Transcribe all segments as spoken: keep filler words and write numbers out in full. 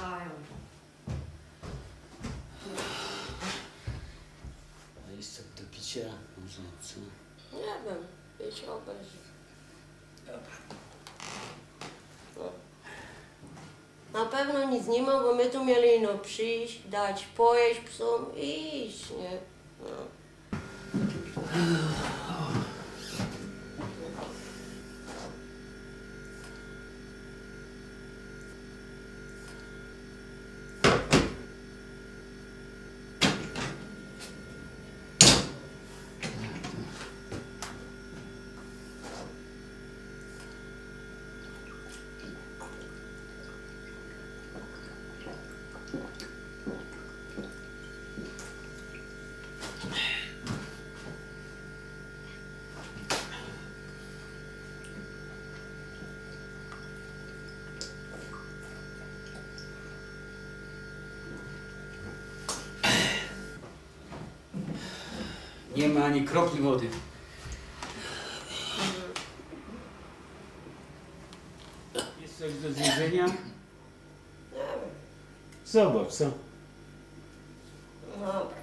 A jest coś do picia? Może co? Nie wiem, pić obejrzeć. Dobra. No. Na pewno nic nie ma, bo my tu mieli no przyjść, dać pojeść psom i iść, nie? No. Nie ma ani kropli wody. Jest coś do zjedzenia? Zobacz, co? Dobra.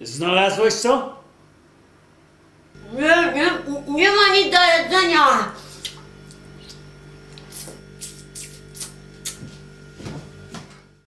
Znalazłeś co?